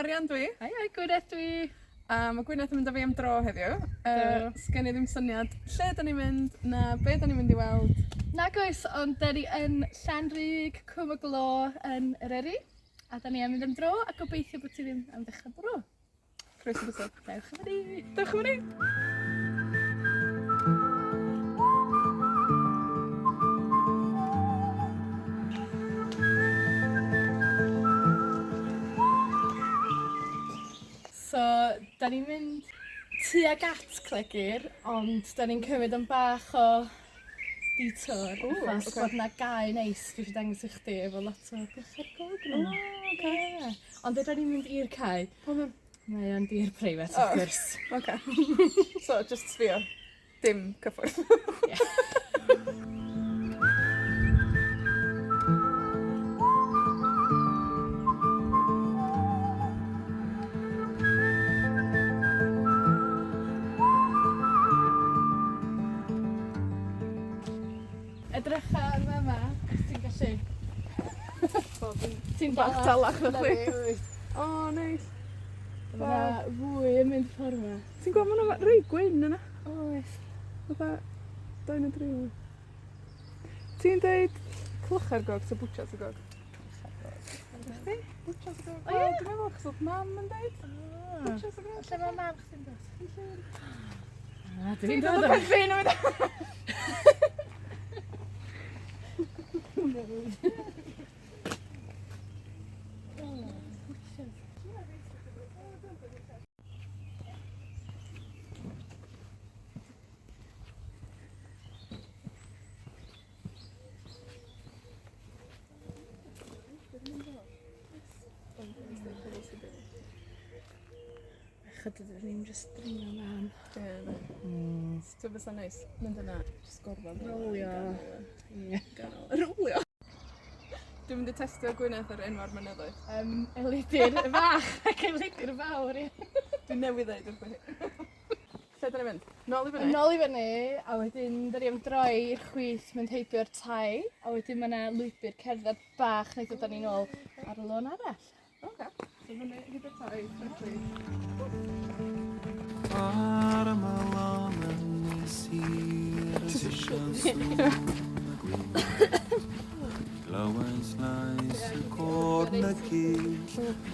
Marian dw i. Haia, Gwyneth dw i. A ma' Gwyneth yn mynd â fi am dro heddiw. Yy. Sgen i ddim syniad lle 'dan ni'n mynd, na be' 'dan ni'n mynd i weld. Nag oes, ond 'dan ni yn Llanrug, Cwm y Glo yn Eryri, a 'dan ni am fynd am dro, a gobeithio bo' ti ddim am ddechra bwrw. Croeso bysedd. Dewch efo ni! Dewch efo ni! So, 'dan ni'n mynd tuag at Clegyr, ond 'dan ni'n cymryd yn bach o detour. Ww, achos oce. bod 'na gae neis dwi isio dangos i chdi efo lot o glychau'r gog yno. O, oce. Ie. Ond fedra ni'm mynd i'r cae. Pam ddim? Mae o'n dir preifat O. wrth gwrs. Oce. So, jyst sbïo. Dim cyffwrdd. Ie. Edrycha yn fama, os ti'n gallu. Wel, dwi'n... Ti'n Bach talach na chdi. wyt. O, neis. Ma' 'na fwy yn mynd ffor 'ma. Ti'n gweld ma' 'na rei gwyn yna? Oes. Fatha, dau ne' dri. Ti'n deud clychau'r gog 'ta bwtsias y gog? Clychau'r gog. Chdi? Bwtsias y gog. O ie? Wel, dwi'n meddwl achos odd mam yn deud. Ah. Bwtsias y gog. Lle ma' mam chdi'n dod? Ah, Ti'n dod o Penllyn wyt? Bechod dydyn ni'm jyst dringo lan. Ie. Hmm. T'o' bysa'n neis? Mynd yna, jyst gorwedd. Rowlio. Ie. Ganol. Rowlio? Dwi'n mynd i testio Gwyneth ar enwa'r mynyddoedd. Elidir fach ac Elidir fawr, ie. Dwi newydd ddeud wrtho hi. Lle 'dan ni'n mynd? Nôl i fyny? Nôl i fyny, a wedyn 'dan ni am droi i'r chwith, mynd heibio'r tai, a wedyn ma' 'na lwybyr cerdded bach neith dod â ni nôl ar y lôn arall. Oce. So fyny heibio'r tai, i'r chwith. Ar ymylon ynys hir sisio sŵn y gwynt Glywais lais y côr na gyll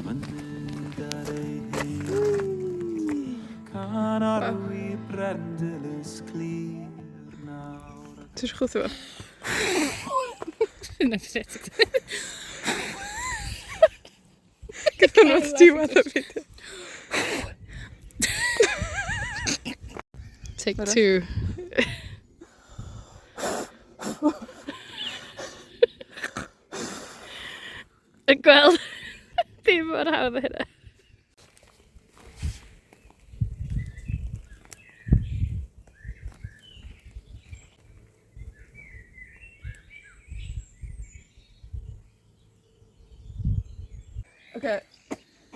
mynydd ar ei hyd Can arwy brendilys clir nawr Ti isio chwythu fo? Hynna'n ffit. Gyda nhw diwedd y fideo. Take two. Yn gweld dim mor hawdd â hynna. Oce,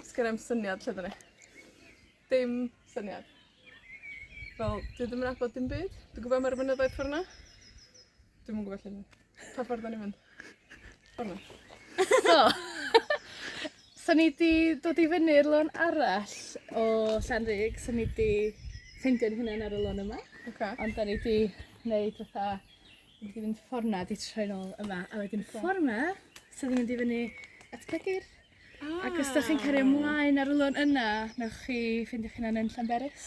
sgen i'm syniad lle 'dan ni. Dim syniad. Fel, dwi ddim yn nabod dim byd. Dwi'n gwbod mae'r mynyddoedd ffor 'na. Dwi'm yn gwbod lle 'dan ni. Pa ffordd 'dan ni'n mynd? Ffor 'na. So, so ni 'di dod i fyny'r lôn arall o Llanrug, so ni 'di ffeindio'n hunan ar y lôn yma. Oce. Ond 'dan ni 'di neud fatha, ni 'di fynd ffor 'na, 'di troi nôl yma, a wedyn ffor 'ma sydd yn mynd i fyny at Clegyr. Ah. Ac os 'dach chi'n cario mlaen ar y lôn yna, newch chi ffeindio'ch hunan yn Llanberis.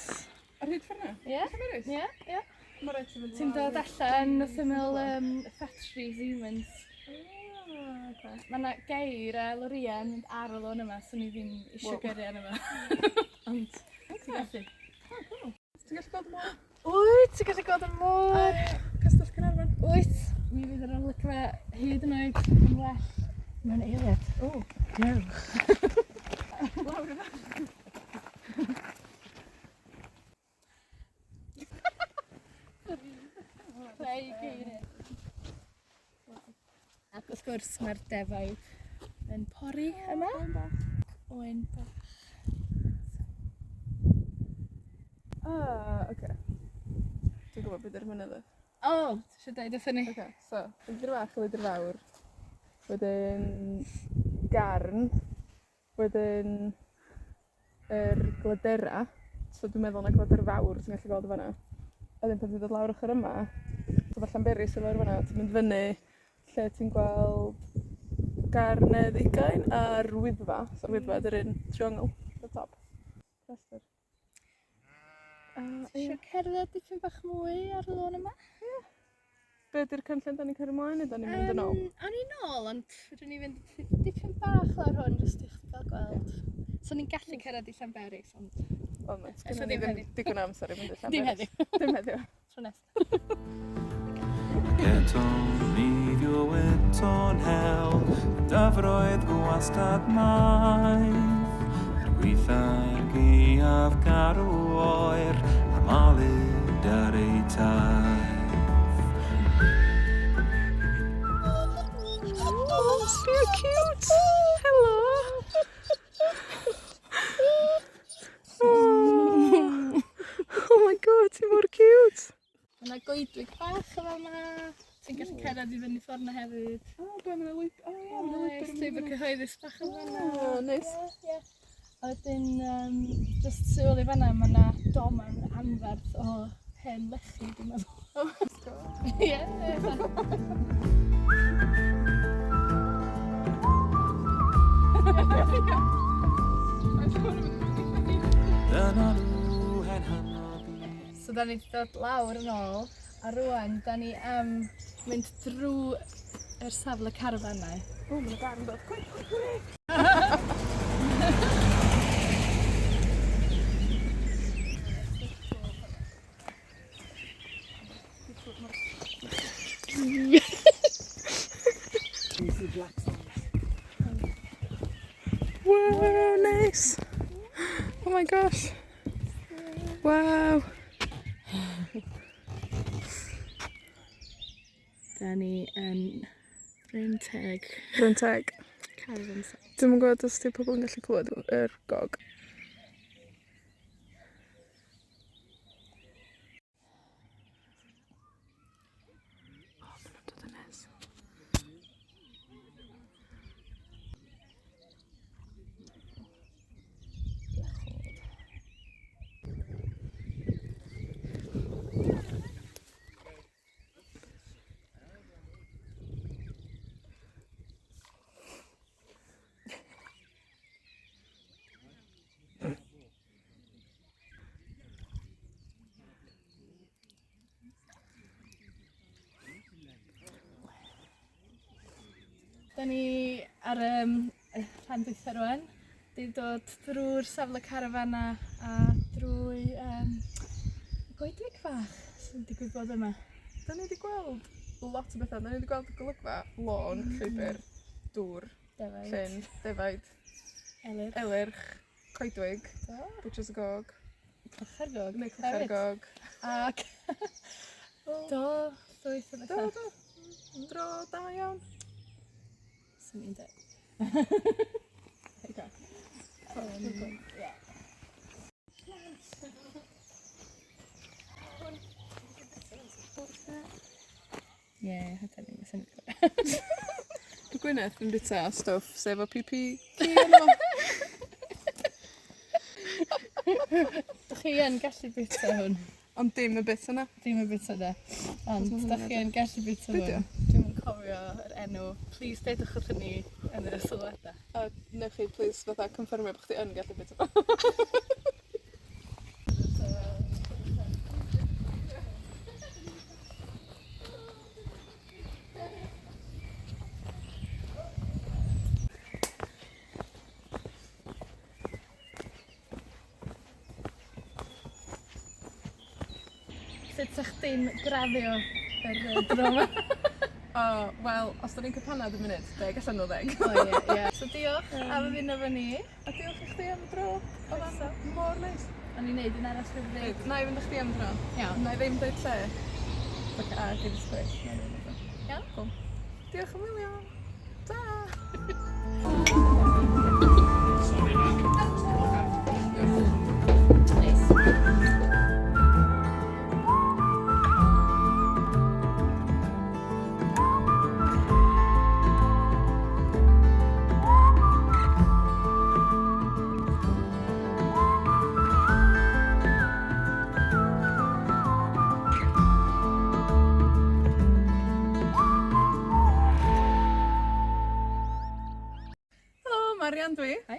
Ar hyd ffor 'na? Ie. Llanberis? Ie, ie. Ma' raid ti fynd Ti'n lawr dod allan wrth ymyl yym ffatri Siemens. Ah, oce. Ma' 'na geir a lorïau yn mynd ar y lôn yma, swn i ddim isio Wow. gyrru arno fo. Ond ti'n gallu. Oh, cool. Ti'n gallu gweld y môr? Wyt, ti'n gallu gweld y môr. Castell Caernarfon. Wyt. Mi fydd yr olygfa hyd yn oed yn well mewn eiliad. O. Dewch. Lawr yna. Creu geiriau. Ac wrth gwrs mae'r defaid yn pori yma. Oen bach. Oen bach. Ah, oce. Dwi'n gwbod be' 'di'r mynyddoedd. O, ti isio deud wrthon ni? Oce, so, Elidir Fach, Elidir Fawr, wedyn Garn, wedyn yr Glydera, so dwi'n meddwl 'na Glyder Fawr ti'n gallu gweld yn fan 'na. A wedyn pan ti'n dod lawr ochor yma, so ma' Llanberis i lawr fan 'na, ti'n mynd fyny lle ti'n gweld Garnedd Ugain a'r Wyddfa, so'r Wyddfa 'di'r un triongl, y top. Rhestr. A ie. Tisio cerdded dipyn bach mwy ar y lôn yma? Ie. Be' 'di'r cynllun 'dan ni'n cario mlaen ne' 'dan ni'n mynd yn ôl? Awn ni nôl ond fedrwn ni fynd dipyn bach lawr hwn jyst i chdi ga'l gweld. So ni'n gallu cyrraedd i Llanberis ond Ond Ella sgynnon ni ddim ddim heddiw. digon o amser i fynd i Llanberis. Dim heddiw. Dim heddiw. Tro nesa. Eto mi fyw eto'n hel, y dyfroedd gwastad maith. Er gwaetha'r gaeaf garw oer, a'r malyd ar eu taith. Oh, so cute! Helo! Oh, oh my God, ti mor cute! Ma' 'na goedwig bach yn fama. Ti'n gallu cerdded i fyny ffor 'na hefyd. O, be' ma' 'na lwyb- o ie, ma' 'na lwybyr Oes, llwybyr cyhoeddus bach yn fan'na. O, neis. Ie, ie. A wedyn yym jyst tu ôl i fan'na ma' 'na domen anferth o hen lechi dwi'n meddwl. Oh, let's go. Ie. Dyna nhw hen hynod i. So 'dan ni 'di dod lawr yn ôl a rŵan 'dan ni am mynd drw yr safle carafannau. O, ma' 'na gar yn dod. Quick, quick, quick! Wow, neis! Oh my gosh! Waw! 'Dan ni yn Bryn Teg. Bryn Teg. Caravan site. Dwi'm yn gwbod os 'di pobol yn gallu clywed yr gog. O, ma' nw'n dod yn nes. 'Dan ni ar yym y rhan dwytha rŵan. 'Di dod drw'r safle carafana a drwy yym goedwig fach sy'n digwydd bod yma. 'Dan ni 'di gweld lot o betha. 'Dan ni 'di gweld golygfa, lôn, llwybyr, dŵr, Defaid. llyn, defaid, Elyrch. elyrch, coedwig, Do. Bwtsias y Gog. Clychau'r Gog. Neu Clychau'r hefyd. Gog. Ac do, llwyth o Do, betha. do. Dro da iawn. Swn i'n deud. Oce. Ie. Ie, hyder ni, sy'n Dwi Gwyneth yn bita stwff sef o pi pi ci yno fo. Dych chi yn gallu bita hwn. Ond dim y bit yna. Dim y bit yna. Ond Achos ma' dych chi yn gallu bita Be' 'di o? hwn. Dwi'm yn cofio yr enw. Plîs deudwch wrthon ni yn y sylwada. A newch chi plîs fatha confirmio bo' chdi yn gallu bita fo. Sut 'sa chdi'n graddio yr yy dro 'ma? O, wel, os 'dan ni'n ca'l panad yn munud, 10 allan o ddeg. O ie, ie. So diolch am ymuno efo ni. A diolch i chdi am y dro. Odd Croeso. mor neis. O'n i'n neud un arall rhywbryd. Nai fynd â chdi am dro. Iawn. Nai ddim deud lle. Oce, a gei di sgwrs. Iawn. Cŵl. Diolch yn filiwn. Ta! Neis.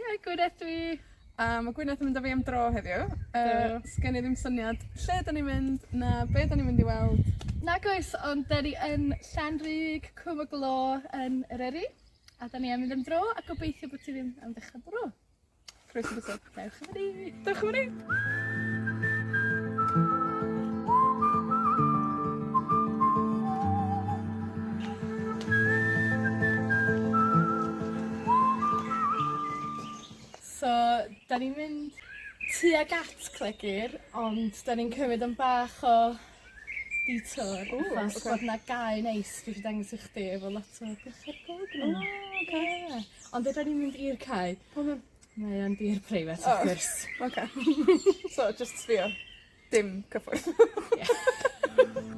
Haia, Gwyneth dw i. A ma' Gwyneth yn mynd â fi am dro heddiw. Ydw. 'Sgen i ddim syniad lle 'dan ni'n mynd, na be' 'dan ni'n mynd i weld. Nag oes, ond 'dan ni yn Llanrug, Cwm y Glo yn Eryri, a 'dan ni am fynd am dro, a gobeithio bo' ti ddim am ddechra bwrw. Croeso byta. Dewch efo ni! Dewch efo ni! So, 'dan ni'n mynd tuag at Clegyr, ond 'dan ni'n cymryd yn bach o detour. Ww, Achos oce. bod 'na gae neis dwi isio dangos i chdi efo lot o glychau'r gog yno. O, oce. Ie. Ond fedra ni'm mynd i'r cae. Pam ddim? Mae o'n dir preifat O. wrth gwrs. Oce. So, jyst sbïo. Dim cyffwrdd. Ie.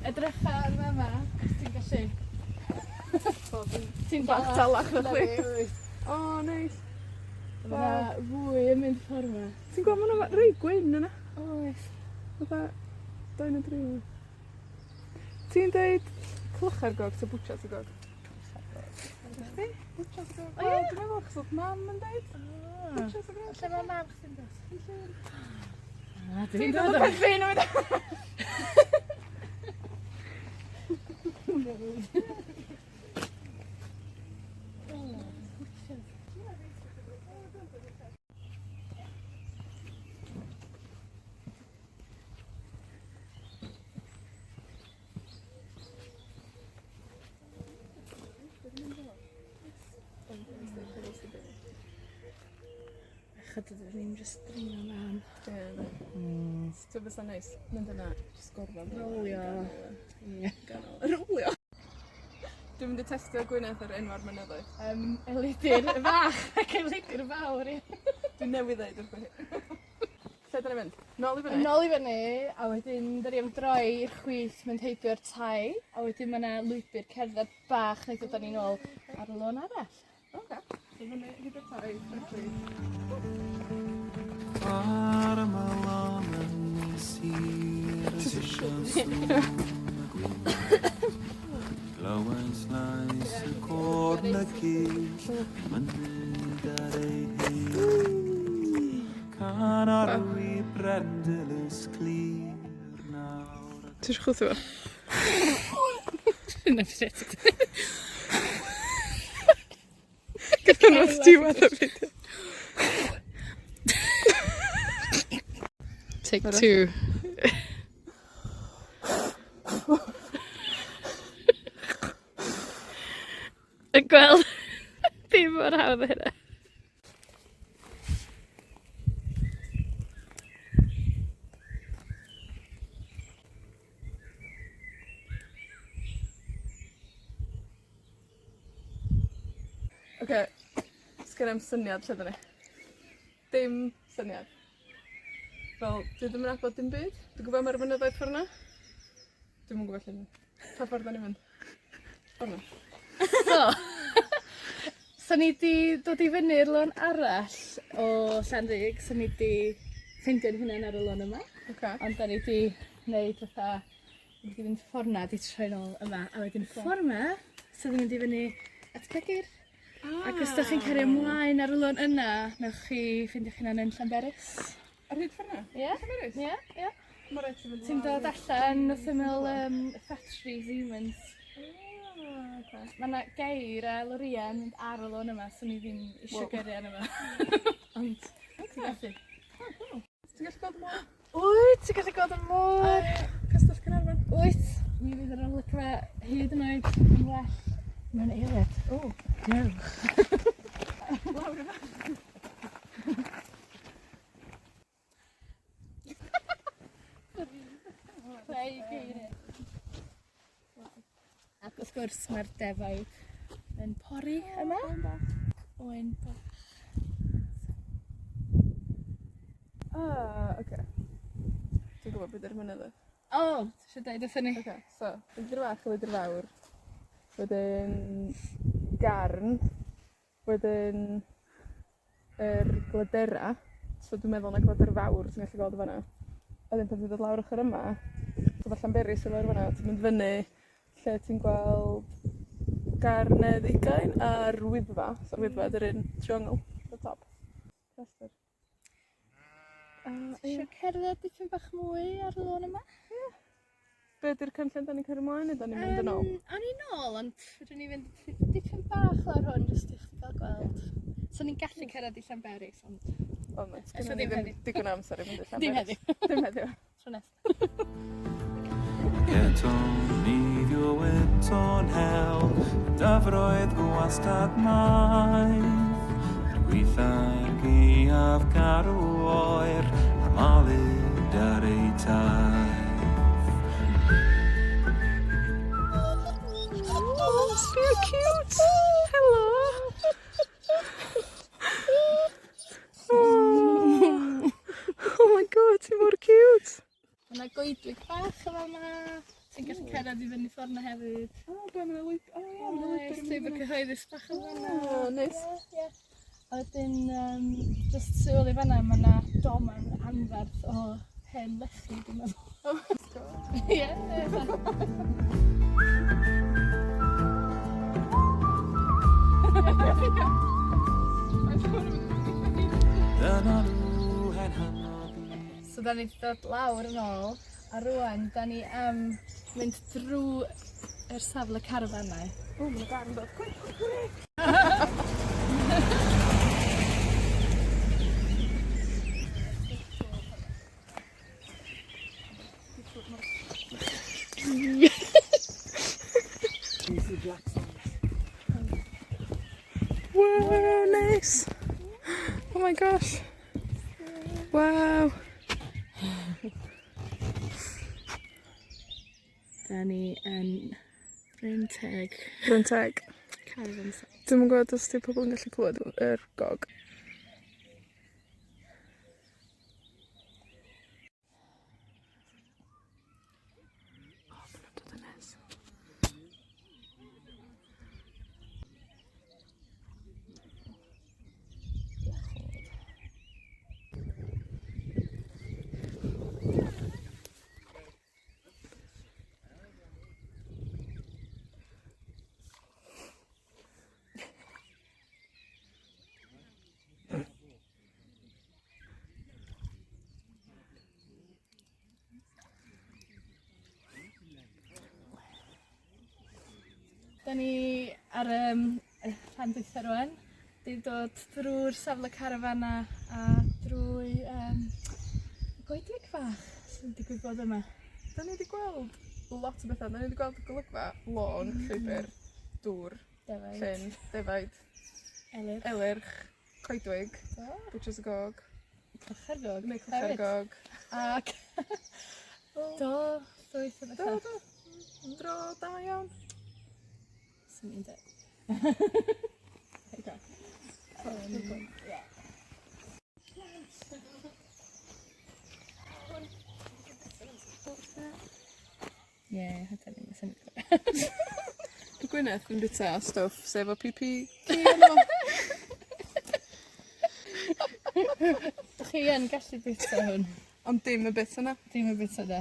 Edrycha yn fama, os ti'n gallu. Ti'n Bach talach na chdi. Wyt. O, neis. Ma' 'na fwy yn mynd ffor 'ma. Ti'n gweld ma' 'na rei gwyn yna? Oes. Fatha, dau ne' dri. Ti'n deud clychau'r gog 'ta bwtsias y gog? Chdi? Bwtsias y gog. O ie? Wel, dwi'n meddwl achos odd mam yn deud. Ah. Bwtsias y gog. Lle ma' mam chdi'n dod? Ah, Ti'n dod o Penllyn wyt? Bechod dydyn ni'm jyst dringo lan. Ie. Hmm. T'o' bysa'n neis? Mynd yna, jyst gorwedd. Rowlio. Ie. Ganol. Rowlio? Dwi'n mynd i testio Gwyneth ar enwa'r mynyddoedd. Elidir fach ac Elidir fawr, ie. Dwi newydd ddeud wrtho hi. Lle 'dan ni'n mynd? Nôl i fyny? Nôl i fyny, a wedyn 'dan ni am droi i'r chwith, mynd heibio'r tai, a wedyn ma' 'na lwybyr cerdded bach neith dod â ni nôl ar y lôn arall. Oce. So fyny, heibio'r tai, i'r chwith. Ar ymylon yn sir y sisial sŵn y gwynt. Glywais lais y côr na gyll, mynydd ar ei hyd. Can arwy brendilys clir nawr. Ti isio chwythu fo? Dyna beth Gyda nhw diwedd y fideo. Take two. Y gweld dim mor hawdd â hynna. Oce, sgen i'm syniad lle 'dan ni. Dim syniad. Fel, dwi ddim yn nabod dim byd. Dwi'n gwbod mae'r mynyddoedd ffor 'na. Dwi'm yn gwbod lle 'dan ni. Pa ffordd 'dan ni'n mynd? Ffor 'na. So, so ni 'di dod i fyny'r lôn arall o Llanrug, so ni 'di ffeindio'n hunan ar y lôn yma. Oce. Ond 'dan ni 'di neud fatha, ni 'di fynd ffor 'na, 'di troi nôl yma, a wedyn ffor 'ma sydd yn mynd i fyny at Clegyr. Ah. Ac os 'dach chi'n cario mlaen ar y lôn yna, newch chi ffeindio'ch hunan yn Llanberis. Ar hyd ffor 'na? Ie. Llanberis? Ie, ie. Ma' raid ti fynd Ti'n lawr dod i'r- allan wrth ymyl yym ffatri Siemens. Ah, oce. Ma' 'na geir a lorïau yn mynd ar y lôn yma, swn i ddim isio Wow. gyrru arno fo. Ond ti'n gallu. Oh, cool. Ti'n gallu gweld y môr? Wyt, ti'n gallu gweld y môr. Castell Caernarfon? Wyt. Mi fydd yr olygfa hyd yn oed yn well mewn eiliad. O. Dewch. Lawr yma. Creu geiriau. Ac wrth gwrs mae'r defaid yn pori yma. Oen bach. Ah, oce. Dwi'n gwbod be' 'di'r mynyddoedd. O, ti isio deud wrthon ni? Oce, so, Elidir Fach, Elidir Fawr, wedyn Garn, wedyn yr Glydera, so dwi'n meddwl na Glyder Fawr ti'n gallu gweld yn fan 'na. A wedyn pan ti'n dod lawr ochor yma, so ma' Llanberis i lawr fan 'na, ti'n mynd fyny lle ti'n gweld Garnedd Ugain a'r Wyddfa, so'r Wyddfa 'di'r un triongl y top. Rhestyr. A ie. Isio cerdded dipyn bach mwy ar y lôn yma? Ie. Be' 'di'r cynllun 'dan ni'n cario mlaen ne' 'dan ni'n mynd yn ôl? Awn ni nôl ond fedrwn ni fynd dipyn bach lawr hwn jyst i chdi ga'l gweld. 'Swn i'n gallu cerdded i Llanberis ond Ond Ella sgynnon ni ddim ddim heddiw. digon o amser i fynd i Llanberis. Dim heddiw. Dim heddiw. Tro nesa. Eto'n eiddio eto'n hel, y dyfroedd gwastad maith, er gwaetha'r gaeaf garw oer, a'r malyd ar eu taith. Oh, sbia ciwt! Helo! Oh, oh my god, ti mor ciwt! Ma' 'na goedwig bach yn fama. Ti'n gallu cerdded i fyny ffor 'na hefyd. O, be' ma' 'na lwyb- o ie ma' 'na lwybyr Oes, llwybyr cyhoeddus bach yn fan 'na. O, neis. Ie, ie. A wedyn yym jyst tu ôl i fan 'na ma' 'na doman anferth o hen lechi dwi'n meddwl. Ie. Dyna nhw hen hynod i So 'dan ni 'di dod lawr yn ôl, a rŵan 'dan ni am mynd drw yr safle carafanau. O, ma' 'na gar yn dod. Quick, quick, quick! Wow, neis! Oh my gosh. Waw. 'Dan ni yn Bryn Teg. Bryn Teg. Caravan site. Dwi'm yn gwbod os 'di pobol yn gallu clwed yr gog. O, ma' nw'n dod yn nes. 'Dan ni ar yym y rhan dwytha rŵan. 'Di dod drw'r safle carafana a drwy yym goedwig fach sy'n digwydd bod yma. 'Dan ni 'di gweld lot o betha. 'Dan ni 'di gweld golygfa, lôn, llwybyr, dŵr. Defaid. Llyn, defaid. Elyrch. Elyrch, coedwig. Do. Bwtsias y gog. Clychau'r gog. Neu clychau'r hefyd. gog. Ac do, llwyth o betha. Do, do. Dro da iawn. Swn i'n deud. Oce. Ie. Ie, hata ni, ma' Dw Gwyneth yn bita stwff sy efo pi pi ci ynddo fo. Dach chi yn gallu bita hwn. Ond dim y bit yna. Dim y bit yna.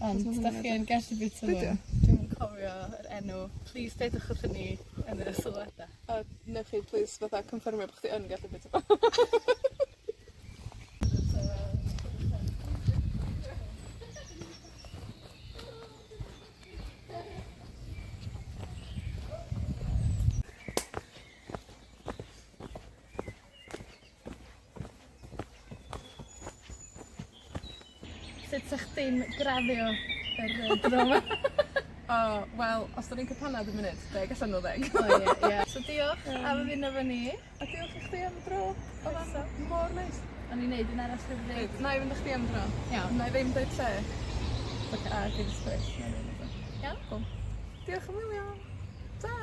Ond 'dach chi yn gallu bita Be' 'di o? hwn. Dwi'm yn cofio yr enw. Plîs deudwch wrthon ni yn y sylwada. A newch chi plîs fatha confirmio bo' chdi yn gallu bita fo. Sut 'sach chdi'n graddio yr yy dro 'ma? O, wel, os 'dan ni'n ca'l panad yn munud, deg allan o ddeg. O ie, ie. So diolch am ymuno efo ni. A diolch i chdi am y dro. Odd o'n mor neis. Nawn ni neud un arall rhywbryd. Nai fynd â chdi am dro. Iawn. Nai ddim deud lle. Oce. A gei di surprise. Iawn? Cŵl. Diolch yn fawr iawn. Ta!